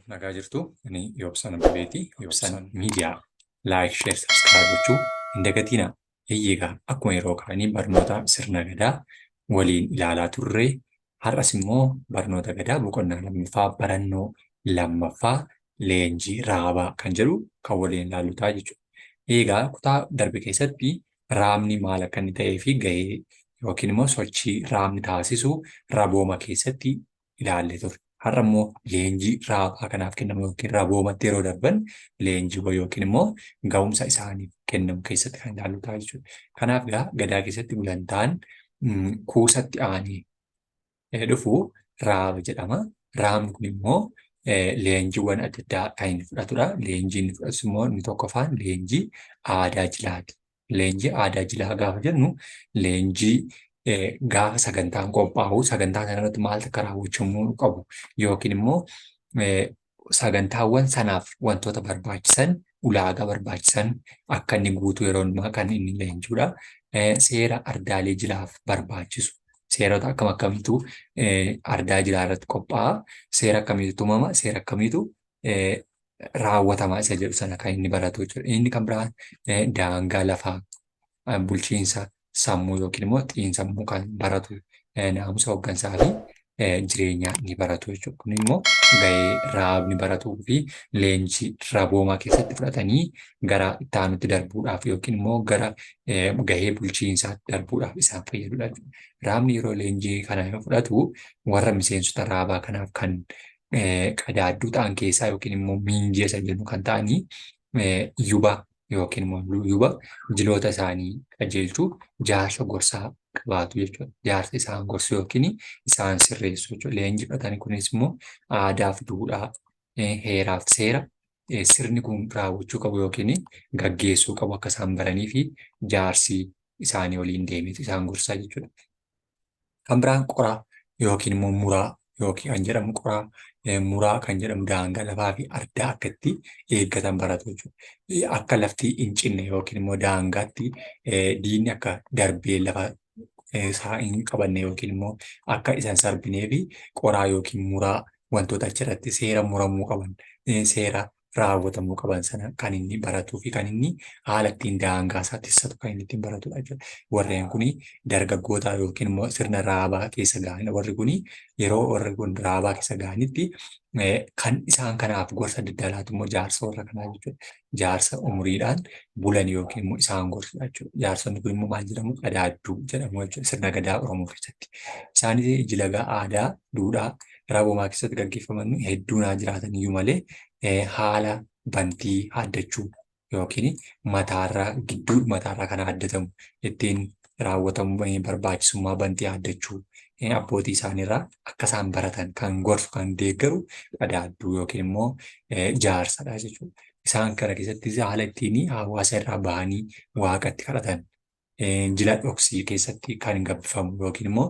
Nagaa jirtu. Ani Yoobsan Abbeeti. Yoobsan Miidiyaa. Like, share, subscribe gochuu hin dagatinaa. Eeyyee, akkuma yeroo kaanii barnoota sirna gadaa waliin ilaalaa turre, har'as immoo barnoota gadaa boqonnaa lammaffaa, barannoo lammaffaa, leenjii raabaa kan jedhu kan waliin ilaallu ta'a jechuudha. Egaa kutaa darbe keessatti raabni maal akka inni ta'ee fi gahee yookiin immoo sochii raabni taasisu rabooma keessatti ilaallee turre. Har'a immoo leenjii raabaa kanaaf kennamu yookiin raboomatti yeroo darban leenjiiwwan yookiin immoo ga'umsa isaaniif kennamu keessatti kan ilaallu ta'a jechuudha. Kanaaf egaa gadaa keessatti gulantaan kuusatti aanee dhufu raaba jedhama. Raabni kun immoo leenjiiwwan adda addaa kan inni fudhatudha. Leenjii inni fudhatus immoo inni tokkoffaan leenjii aadaa jilaati. Leenjii aadaa jilaa gaafa jennu, leenjii gaafa sagantaan qophaa'u sagantaa sana irratti maaltu akka raawwachamuu qabu yookiin immoo sagantaawwan sanaaf wantoota barbaachisan, ulaagaa barbaachisan akka inni guutuu yeroo hundumaa kan inni leenji'udha. Seera ardaalee jilaaf barbaachisu, seerota akkam akkamiitu ardaa jilaa irratti qophaa'a, seera akkamiitu tumama, seera akkamiitu raawwatama isa jedhu sana kan inni baratu jechuudha. Inni kan biraan daangaa lafaa, bulchiinsa sammuu yookiin immoo xiinsammuu kan baratu, naamusa hooggansaa fi jireenyaa ni baratu jechuudha. Kun immoo gahee raabni baratuu fi leenjii raboomaa keessatti fudhatanii gara itti aanutti darbuudhaaf yookiin immoo gara gahee bulchiinsaatti darbuudhaaf isaan fayyadudha jechuudha. Raabni yeroo leenjii kana fudhatu warra miseensota raabaa kanaaf kan qadaadduu ta'an keessaa yookiin immoo miinjee isa jennu kan ta'anii yuba yookiin immoo yuba jiloota isaanii qajeelchuu, jaarsa gorsaa qabaatu jechuudha. Jaarsa isaan gorsu yookiin isaan sirreessu jechuudha. Leenjii fudhatan kunis immoo aadaaf duudhaa, heeraaf seera sirni kun raawwachuu qabu yookiin gaggeessuu qabu akka isaan baranii fi jaarsi isaanii waliin deemeetu isaan gorsaa jechuudha. Kan biraan qoraa yookiin immoo muraa yookiin kan jedhamu, qoraa muraa kan jedhamu daangaa lafaa fi ardaa akka itti eeggatan baratu jechuudha. Akka lafti hin cinne yookiin immoo daangaatti diinni akka darbee lafa isaa hin qabanne yookiin immoo akka isa hin sarbinee fi qoraa yookiin muraa wantoota achirratti seera muramuu qaban, seera raawwatamuu qaban sana kan inni baratuu fi kan inni haala ittiin daangaa isaa tiksatu kan inni ittiin baratudha jechuudha. Warreen kuni dargaggoota yookiin immoo sirna raabaa keessa gahanidha. Warri kuni yeroo warri kun raabaa keessa gahanitti kan isaan kanaaf gorsa adda addaa laatu immoo jaarsa warra kanaa jechuudha. Jaarsa umuriidhaan bulan yookiin immoo isaan gorsudha jechuudha. Jaarsonni kun immoo maal jedhamu? Qadaadduu jedhamu jechuudha sirna gadaa Oromoo keessatti. Isaanis jilagaa aadaa, duudhaa raboomaa keessatti gaggeeffaman hedduun haa jiraatan iyyuu malee, haala bantii haaddachuu yookiin mataarraa, gidduu mataarraa kan haaddatamu ittiin raawwatamu, barbaachisummaa bantii haaddachuu abbootii isaaniirraa akka isaan baratan kan gorsu, kan deeggaru qadaadduu yookiin immoo jaarsadha jechuudha. Isaan kana keessattis haala ittiin hawaasa irraa bahanii waaqatti kadhatan, jila dhoksii keessatti kan gabbifamu yookiin immoo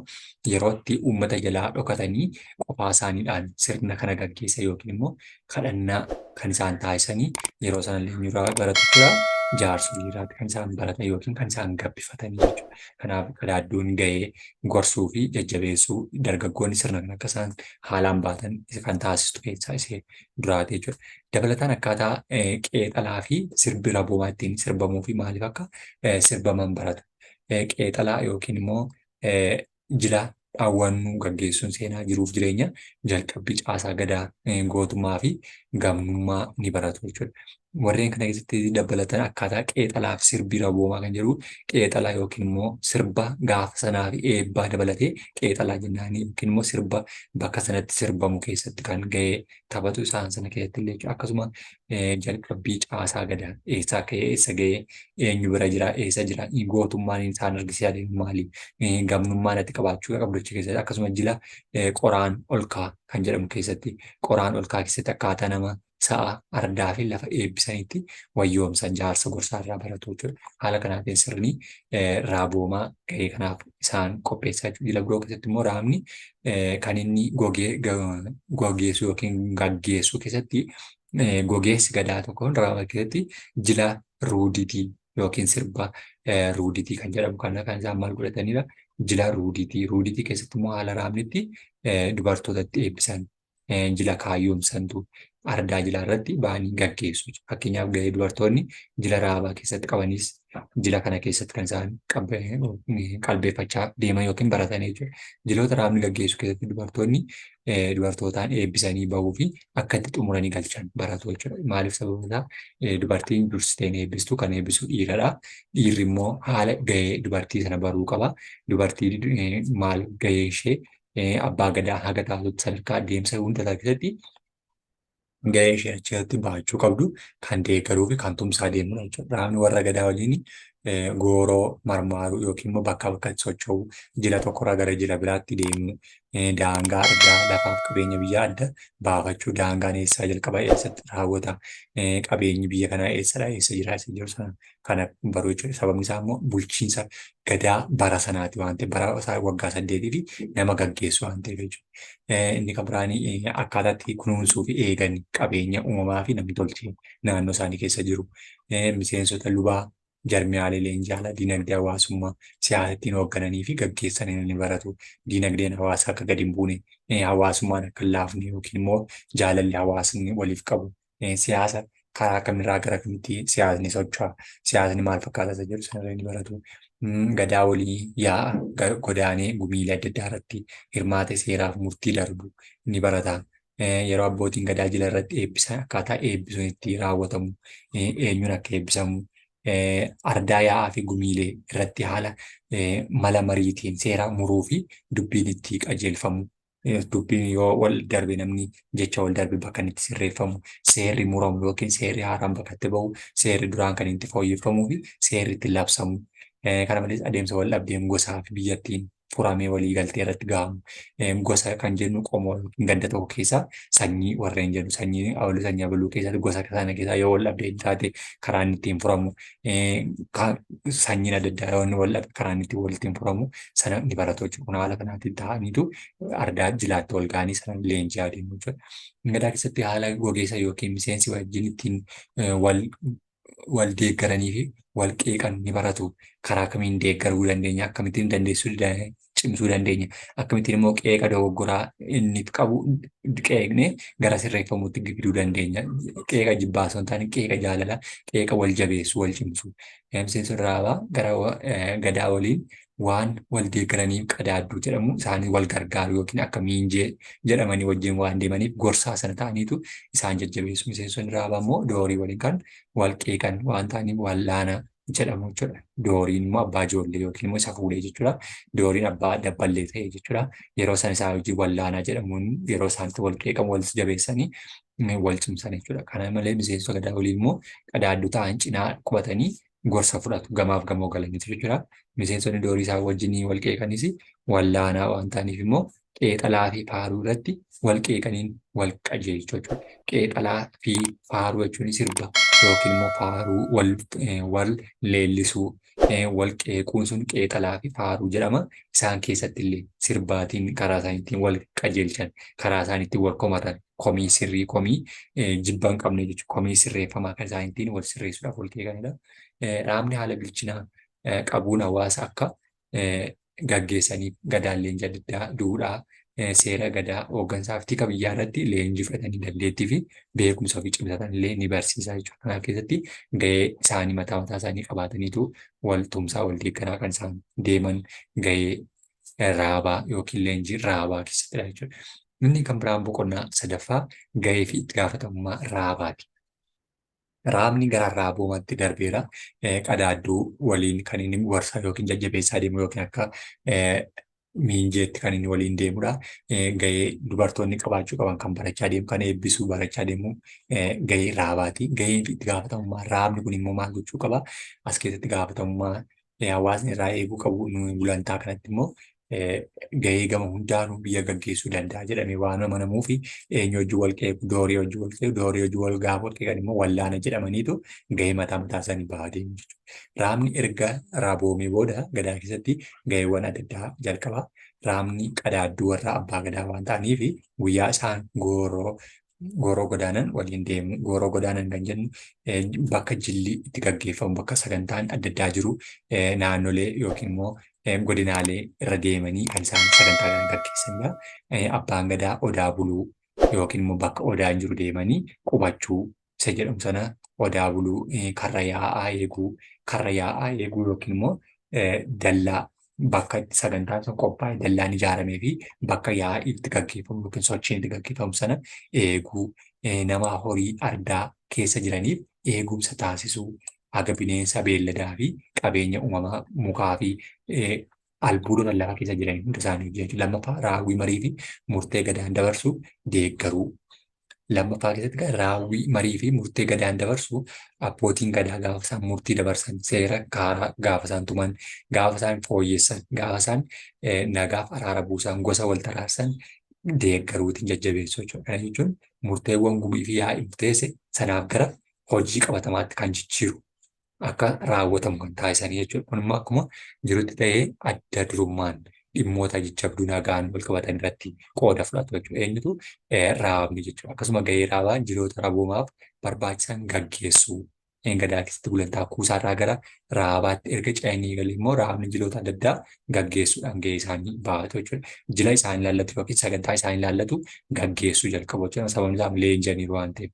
yeroo itti uummata jalaa dhokatanii qofaa isaaniidhaan sirna kana gaggeessan yookiin immoo kadhannaa kan isaan taasisanii yeroo sana eenyurraa baratu jechuudha? Jaarsolii irraa kan isaan baratan yookiin kan isaan gabbifatanii jechuudha. Kanaaf qadaadduun gahee gorsuu fi jajjabeessuu, dargaggoonni sirna kana akka isaan haalaan baatan kan taasistu keessaa ishee duraati jechuudha. Dabalataan akkaataa qeexalaa fi sirbi raboomaa ittiin sirbamuu fi maaliif akka sirbaman baratu. Qeexalaa yookiin immoo jila dhawwannuu gaggeessuun seenaa jiruuf jireenya jalqabbii caasaa gadaa, gootummaa fi gamnummaa ni baratu jechuudha. Warreen kana keessatti dabalatan akkaataa qeexalaa fi sirbi raboomaa kan jedhu, qeexalaa yookiin immoo sirba gaafa sanaa fi eebbaa dabalatee qeexalaa jennaanii, yookiin immoo sirba bakka sanatti sirbamu keessatti kan gahee taphatu isaan sana keessatti illee jechuudha. Akkasuma jalqabbii caasaa gadaa eessaa ka'ee eessa ga'ee, eenyu bira jira, eessa jira, gootummaan isaan argisiisaa deemu maali, gamnummaan ati qabaachuu qabdu achi keessatti, akkasuma jila qoraan olkaa kan jedhamu keessatti, qoraan olkaa keessatti akkaataa nama sa'a, ardaa fi lafa eebbisanitti wayyoomsan jaarsa gorsaa irraa baratu jechuudha. Haala kanaatiin sirni raaboomaa gahee kanaaf isaan qopheessaa jechuudha. Jila biroo keessatti immoo raabni kan inni gogeessu yookiin gaggeessu keessatti, gogeessi gadaa tokko raaba keessatti jila ruuditii yookiin sirba ruuditii kan jedhamu kana kan isaan maal godhatanidha. Jila ruuditii. Ruuditii keessatti immoo haala raabnitti dubartootatti eebbisan, jila kaayyoomsantu, ardaa jilaa irratti ba'anii gaggeessu. Fakkeenyaaf gahee dubartoonni jila raabaa keessatti qabanis jila kana keessatti kan isaan qalbeeffachaa deeman yookiin baratan jechuudha. Jiloota raabni gaggeessu keessatti dubartoonni dubartootaan eebbisanii bahuu fi akka itti xumuranii galchan baratu jechuudha. Maaliif sababa isaa dubartiin dursiteen eebbistu kan eebbisu dhiiradha. Dhiirri immoo haala gahee dubartii sana baruu qaba. Dubartii maal gahee ishee abbaa gadaa haga taatutti sadarkaa adeemsa hundasaa keessatti gahee ishee achirratti bahachuu qabdu kan deeggaruu fi kan tumsaa deemudha jechuudha. Raabni warra gadaa waliin gooroo marmaaruu yookiin immoo bakkaa bakkatti socho'uu, jila tokkorraa gara jila biraatti deemuu, daangaa addaa lafaaf qabeenya biyyaa adda baafachuu, daangaan eessaa jalqaba eessatti raawwata, qabeenyi biyya kanaa eessadha eessa jira isa jiru sana kana baruu jechuudha. Sababni isaa immoo bulchiinsa gadaa bara sanaati waan ta'eef bara isaa waggaa 8 fi nama gaggeessu waan ta'eef jechuudha. Inni kan biraan akkaataa itti kunuunsuu fi eegan qabeenya uumamaa fi namni tolchee naannoo isaanii keessa jiru. Miseensota lubaa jarmiyaalee leenjii haala dinagdee hawaasummaa siyaasa ittiin hooggananii fi gaggeessan ni baratu. Dinagdeen hawaasaa akka gadi hin buune, hawaasummaan akka hin laafne yookiin immoo jaalalli hawaasni waliif qabu siyaasa karaa kamirraa gara kamitti siyaasni socho'a, siyaasni maal fakkaata isa jedhu sanarra ni baratu. Gadaa walii yaa'a godaanee gumiilee adda addaa irratti hirmaate seeraaf murtii darbu ni barata. Yeroo abbootiin gadaa jila irratti eebbisan akkaataa eebbisuun itti raawwatamu, eenyuun akka eebbisamu, ardaa yaa'aa fi gumiilee irratti haala mala mariitiin seera muruu fi dubbiin itti qajeelfamu. Dubbiin yoo wal darbe namni jecha wal darbe bakka inni itti sirreeffamu, seerri muramu yookiin seerri haaraan bakka itti bahu, seerri duraan kan itti fooyyeffamuu fi seerri itti labsamu. Kana malees adeemsa wal dhabdeen gosaa fi biyyattiin furamee walii galtee irratti gahamu. Gosa kan jennu qomoo yookiin ganda tokko keessaa sanyii warreen jennu sanyii abaluu sanyii abaluu keessatti gosa sana keessaa yoo wal dhabdeen taate karaa inni ittiin furamu sanyiin adda addaa yoo inni wal dhabe karaa inni ittiin walitti furamu sana ni baratu jechuudha. Kun haala kanaatiin ta'aniitu ardaa jilaatti wal ga'anii sana leenji'aa deemu jechuudha. Gadaa keessatti haala gogeessa yookiin miseensi wajjin ittiin wal wal deeggaranii fi wal qeeqan ni baratu. Karaa kamiin deeggaruu dandeenya? Akkamittiin dandeessuu cimsuu dandeenya? Akkamittiin immoo qeeqa dogoggoraa inni qabu qeeqnee gara sirreeffamuutti fiduu dandeenya? Qeeqa jibbaa osoo hin taane qeeqa jaalalaa, qeeqa wal jabeessu, wal cimsu. Miseensonni raabaa gara gadaa waliin waan wal deeggaraniif qadaadduu jedhamu isaanii wal gargaaru yookiin akka miinjee jedhamanii wajjin waan deemaniif gorsaa sana ta'aniitu isaan jajjabeessu. Miseensonni raabaa immoo doorii waliin kan wal qeeqan waan ta'aniif wallaana jedhamu jechuudha. Dooriin immoo abbaa ijoollee yookiin immoo isa fuudhee jechuudha. Dooriin abbaa dabballee ta'e jechuudha. Yeroo isaan isaa wajjin wallaanaa jedhamuun yeroo isaanitti wal qeeqan wal jabeessanii wal cimsan jechuudha. Kana malee miseensota gadaa waliin immoo qadaadduu ta'an cinaa qubatanii gorsa fudhatu gamaaf gamoo galaniitu jechuudha. Miseensonni doorii isaa wajjin wal qeeqanis wallaanaa waan ta'aniif immoo qeexalaa fi faaruu irratti wal qeeqaniin wal qajeelchu jechuudha. Qeexalaa fi faaruu jechuun sirba yookiin immoo faaruu wal wal leellisuu wal qeequun sun qeexalaa fi faaruu jedhama. Isaan keessatti illee sirbaatiin karaa isaan ittiin wal qajeelchan, karaa isaan ittiin wal komatan, komii sirrii, komii jibba hin qabne jechuudha. Komii sirreeffamaa kan isaan ittiin wal sirreessuudhaaf wal qeeqanidha. Dhaabni haala bilchinaa qabuun hawaasa akka gaggeessaniif gadaan leenjii adda addaa, duudhaa, seera gadaa, hooggansaa fi tika biyyaa irratti leenjii fudhatanii dandeettii fi beekumsa ofii cimsatan illee ni barsiisa jechuudha. Kana keessatti gahee isaanii mataa mataa isaanii qabaataniitu wal tumsaa wal deeggaraa kan isaan deeman gahee raabaa yookiin leenjii raabaa keessattidha jechuudha. Inni kan biraan boqonnaa sadaffaa gahee fi itti gaafatamummaa raabaati. Raabni gara raaboomatti darbeera. Qadaadduu waliin kan inni gorsa yookiin jajjabeessaa deemu yookiin akka miinjeetti kan inni waliin deemudha. Gahee dubartoonni qabaachuu qaban kan barachaa deemu, kan eebbisuu barachaa deemu gahee raabaati. Gahee fi itti gaafatamummaa raabni kun immoo maal gochuu qaba? As keessatti gaafatamummaa hawaasni irraa eeguu qabu gulantaa kanatti immoo gahee gama hundaanuu biyya gaggeessuu danda'a jedhamee waan amanamuu fi eenyu wajjin wal qeequ, doorii wajjin wal qeequ, doorii wajjin wal gaafa wal qeeqan immoo wallaana jedhamaniitu gahee mataa mataa isaanii bahaa deemu jechuudha. Raabni erga raaboomee booda gadaa keessatti gaheewwan adda addaa jalqaba. Raabni qadaadduu warra abbaa gadaa waan ta'aniif guyyaa isaan gooroo gooroo godaanan waliin deemu. Gooroo godaanan kan jennu bakka jilli itti gaggeeffamu, bakka sagantaan adda addaa jiru naannolee yookiin immoo godinaalee irra deemanii kan isaan sagantaa kana gaggeessanidha. Abbaan gadaa odaa buluu yookiin immoo bakka odaan jiru deemanii qubachuu isa jedhamu sana odaa buluu, karra yaa'aa eeguu, karra yaa'aa eeguu yookiin immoo dallaa bakka itti sagantaan sun qophaa'e dallaan ijaaramee fi bakka yaa'ii itti gaggeeffamu yookiin sochiin itti gaggeeffamu sana eeguu, nama horii ardaa keessa jiraniif eegumsa taasisuu, haga bineensa beelladaa fi qabeenya uumamaa mukaa fi albuudota lafa keessa jiran hunda isaanii hojjechuu. Lammaffaa raawwii marii fi murtee gadaan dabarsu deeggaruu. Lammaffaa keessatti egaa raawwii marii fi murtee gadaan dabarsu abbootiin gadaa gaafa isaan murtii dabarsan, seera haaraa gaafa isaan tuman, gaafa isaan fooyyessan, gaafa isaan nagaaf araara buusan, gosa wal taraarsan deeggaruutiin jajjabeessuu jechuudha. Kana jechuun murteewwan gumii fi yaa'ii murteesse sanaaf gara hojii qabatamaatti kan jijjiiru akka raawwatamu kan taasisanii jechuudha. Kun immoo akkuma jirutti ta'ee adda durummaan dhimmoota jajjabduu nagaan wal qabatan irratti qooda fudhatu jechuudha. Eenyutu raabni jechuudha. Akkasuma gahee raabaa jiloota raboomaaf barbaachisan gaggeessuu. Gadaa keessatti gulantaa kuusaarraa gara raabaatti erga ce'anii galee immoo raabni jiloota adda addaa gaggeessuudhaan gahee isaanii bahatu jechuudha. Jila isaan ilaallatu yookiin sagantaa isaan ilaallatu gaggeessuu jalqabu jechuudha. Sababni isaa leenji'aniiru waan ta'eef.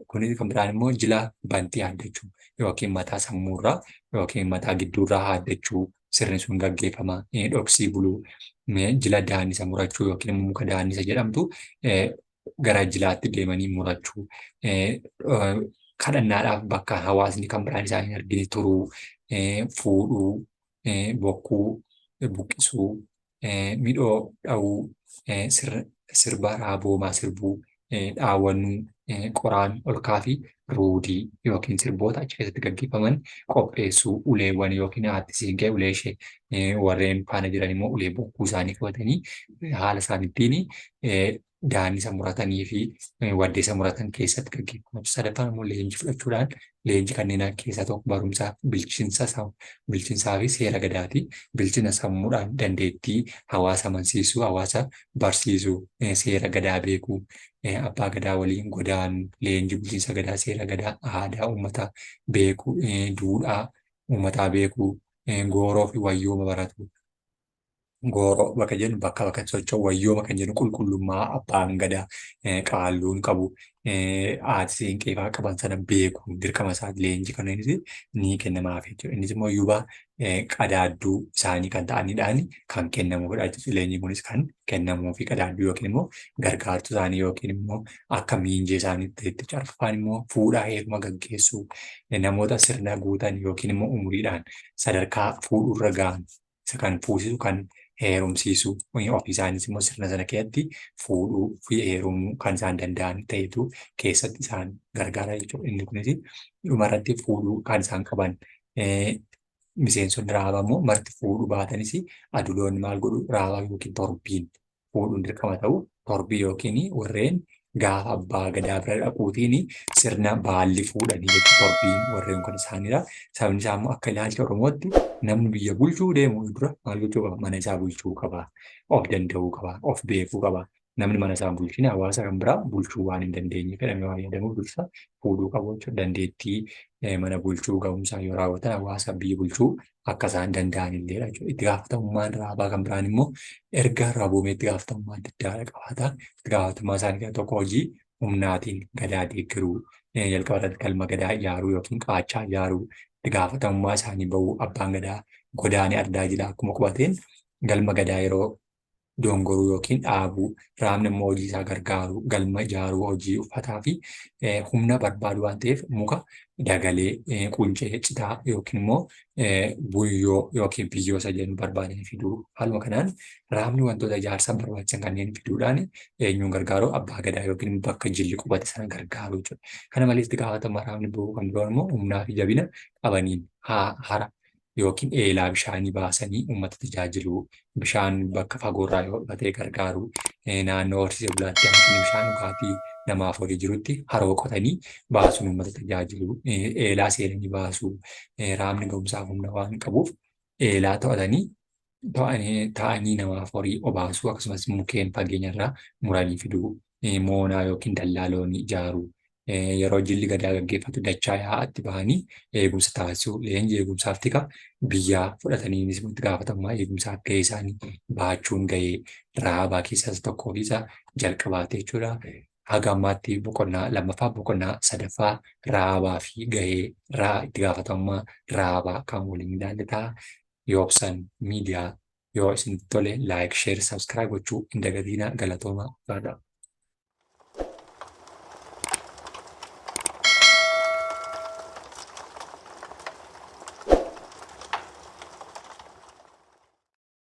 Kunis kan biraan immoo jila bantii haaddachuu yookiin mataa sammuurraa yookiin mataa gidduurraa haaddachuu sirni sun gaggeeffama. Dhoksii buluu, jila daannisa murachuu yookiin immoo muka daannisa jedhamtu gara jilaatti deemanii murachuu, kadhannaadhaaf bakka hawaasni kan biraan isaan hin argine turuu, fuudhuu, bokkuu buqqisuu, midhoo dha'uu, sirba raaboomaa sirbuu, dhaawannuu, qoraan olkaa fi ruudii yookiin sirboota achi keessatti gaggeeffaman qopheessuu, uleewwan yookiin haati siinqee ulee ishee warreen faana jiran immoo ulee bokkuu isaanii qabatanii haala isaan ittiin daannisa muratanii fi waddeessa muratan keessatti gaggeeffamu. Sadaffaan immoo leenjii fudhachuudhaan leenjii kanneen keessaa tokko barumsa bilchinsaa fi seera gadaati. Bilchina sammuudhaan dandeettii hawaasa amansiisuu, hawaasa barsiisuu, seera gadaa beekuu, abbaa gadaa waliin godaanuu, leenjii bulchiinsa gadaa, seera gadaa, aadaa uummataa beekuu, duudhaa uummataa beekuu, gooroo fi wayyooma baratu. Gooroo bakka jennu bakka bakka socho'u, wayyooma kan jennu qulqullummaa abbaan gadaa qaalluun qabu haati siinqee fa'aa qaban sana beeku dirqama isaati leenjii kanneenis ni kennamaaf jechuudha. Innis immoo yuuba qadaadduu isaanii kan ta'anidhaan kan kennamuufidha jechuudha. Leenjiin kunis kan kennamuufi qadaadduu yookiin immoo gargaartuu isaanii yookiin immoo akka miinjee isaaniitti itti arfafaan immoo fuudhaa heeruma gaggeessuu namoota sirna guutan yookiin immoo umuriidhaan sadarkaa fuudhuurra ga'an isa kan fuusisu kan heerumsiisu ofii isaanis immoo sirna sana keessatti fuudhuu fi heerumuu kan isaan danda'an ta'etu keessatti isaan gargaara jechuudha. Inni kunis dhumarratti fuudhuu kan isaan qaban miseensonni raabaa immoo marti fuudhuu baatanis aduloonni maal godhu raabaa yookiin torbiin fuudhuun dirqama ta'u torbii yookiin warreen gaafa abbaa gadaa bira dhaquutiin sirna baalli fuudhanii jechuudha. Torbiin warreen kun isaanidha. Sababni isaa immoo akka ilaalcha Oromootti namni biyya bulchuu deemu dura maal gochuu qaba? Mana isaa bulchuu qaba. Of danda'uu qaba. Of beekuu qaba. Namni mana isaa hin bulchine hawaasa kan biraa bulchuu waan hin dandeenye jedhamee waan yaadamuuf dursa fuudhuu qabu jechuudha. Dandeettii mana bulchuu ga'umsaa yoo raawwatan hawaasa biyya bulchuu akka isaan danda'an illeedha jechuudha. Itti gaafatamummaan raabaa kan biraan immoo erga raboomee itti gaafatamummaa adda addaa qabaata. Itti gaafatamummaa isaanii keessaa tokko hojii humnaatiin gadaa deeggaruu, jalqaba irratti galma gadaa ijaaruu yookiin qaachaa ijaaruu, itti gaafatamummaa isaanii bahuu abbaan gadaa godaanee ardaa jilaa akkuma qubateen galma gadaa yeroo dongoruu yookiin dhaabuu, raabni immoo hojii isaa gargaaruu, galma ijaaruu, hojii uffataa fi humna barbaadu waan ta'eef muka dagalee, quncee, citaa yookiin immoo buyyoo yookiin biyyoo isa jennu barbaadanii fiduu. Haaluma kanaan raabni wantoota ijaarsaaf barbaachisan kanneen fiduudhaan eenyuun gargaaru abbaa gadaa yookiin bakka jilli qubate sana gargaaru jechuudha. Kana malees itti gaafatama raabni bahuu kan biroon immoo humnaa fi jabina qabaniin hara yookiin eelaa bishaanii baasanii uummata tajaajiluu, bishaan bakka fagoorraa yoo dhufatee gargaaruu, naannoo horsiisee bulaatti hanqinni bishaan dhugaatii namaaf horii jirutti haroo qotanii baasuun uummata tajaajiluu, eelaa seenanii baasuu, raabni ga'umsaaf humna waan qabuuf eelaa to'atanii ta'anii namaaf horii obaasuu akkasumas mukkeen fageenyarraa muranii fiduu, moonaa yookiin dallaa loonii ijaaruu, Yeroo jilli gadaa gaggeeffatu dachaa yaa'aatti bahanii eegumsa taasisuu, leenjii eegumsaaf tika biyyaa fudhatanii itti gaafatamummaa eegumsaaf gahee isaanii bahachuun gahee raabaa keessaa isa tokkoo fi isa jalqabaati jechuudha. Haga ammaatti boqonnaa lammaffaa, boqonnaa sadaffaa raabaa fi gahee itti gaafatamummaa raabaa kan waliin ilaalle ta'a. Yoobsan Miidiyaa yoo isinitti tole, like, share, subscribe gochuu hin dagatinaa. Galatoomaa.